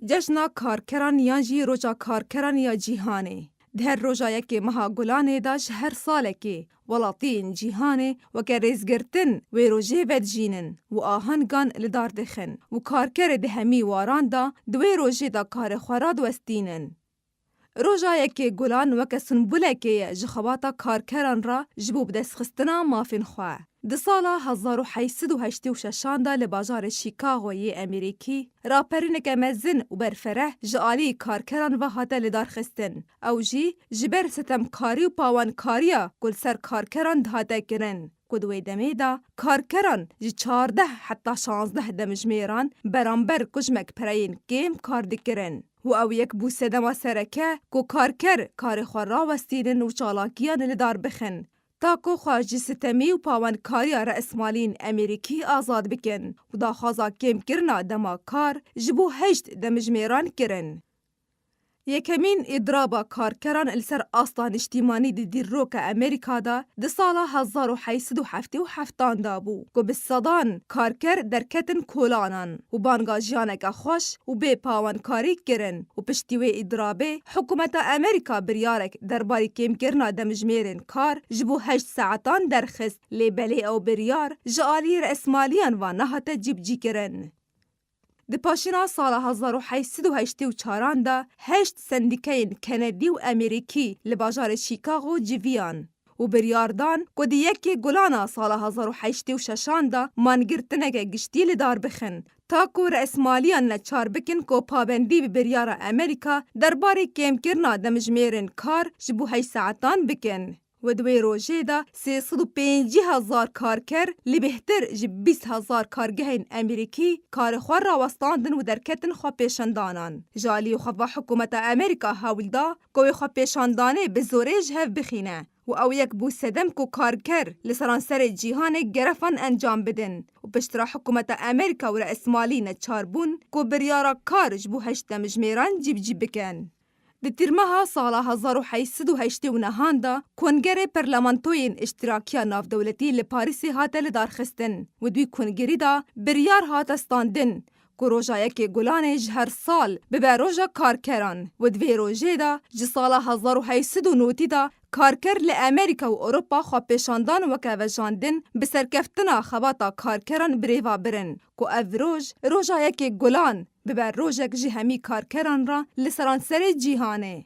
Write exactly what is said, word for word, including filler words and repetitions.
Cejna karkeran yan jî roja karkeran ya cîhanê. Di her roja yekê meha Gulanê de ji her salekê welatiyên cîhanê weke rêzgirtin wê rojê vedijînin û ahengan li dar dixin û karkerê di hemî waran de di wê rojê de karê xwe radiwestînin. Roja yekê Gulan weke simbulekê ye ji xebata karkeran re ji bo bidestxistina mafên xwe. Di sala hezar û heyt sed û heştê û şeşan de li bajarê Chicago yê Amerîkî, raperîneke mezin û berfereh ji alî karkeran ve hate lidarxistin. Ew jî ji ber sitemkarî û pawankariya ku li ser karkeran dihate kirin, ku di wê demê de karkeran ji çardeh heta şazdeh demjimêran beramber kujmek pereyên kêm kar dikirin. Û ew yek bû sedema sereke ku karker karê xwe rawestînin û çalakiyan li dar bixin, ta ku xwe ji sitemî û pawankariya re'esmalîn Amerîkî azad bikin û daxwaza kêmkirina dema kar ji bo heşt demjimêran kirin. Yekemîn îdraba karkeran li ser asta niştîmanî di dîroka Amerîka de di sala hezar û heyt sed û heftê û heftan de bû ku bi sedan karker derketin kolanan û banga jiyaneke xweş û bê pawankarî kirin û piştî wê îdrabê hikûmeta Amerîka biryarek derbarî kêmkirina demjimêrên kar ji bo heşt saetan derxist, lê belê ew biryar ji alî re'esmaliyan ve nehate cîbicîkirin. Di paşîna sala hezar û heyt sed û heştê û çaran de heşt sendîkeyên Kenedî û Amerîkî li bajarê Chicago civiyan û biryar dan ku di yekê Gulana sala hezar û heyt sed û heştê û şeşan de mangirtineke giştî li dar bixin, ta ku re'esmaliyan neçar bikin ku pabendî bi biryara Amerîka derbarê kêmkirina demjimêrên kar ji bo heşt saetan bikin. Û di wê rojê de sê sed û pêncî hezar karker li bêhtir ji bîst hezar kargehên Amerîkî karê xwe rawestandin û derketin xwepêşandanan. Ji alî xwe ve hikûmeta Amerîka hewl da ku wê xwepêşandanê bi zorê ji hev bixîne û ew yek bû sedem ku karker li seranserê cîhanê gerefan encam bidin û piştre hikûmeta Amerîka û re'esmalî neçar bûn ku biryara kar ji bo heşt demjimêran cîbicî bikin. Di tîrmeha sala hezar û heyt sed û heştê û nehan de Kongerê Parlamentoyên Îştirakiya Navdewletî li Parîsê hate lidarxistin û di wî kongerî de biryar hate standin ku roja yekê Gulanê ji her sal bibe roja karkeran û di vê rojê de ji sala hezar û heyt sed û notî de karker li Amerîka û Ewropa xwepêşandan weke vejandin bi serkeftina xebata karkeran birêva birin ku ev roj, roja yekê Gulan, bibe rojek ji hemî karkeran re li seranserê cîhanê.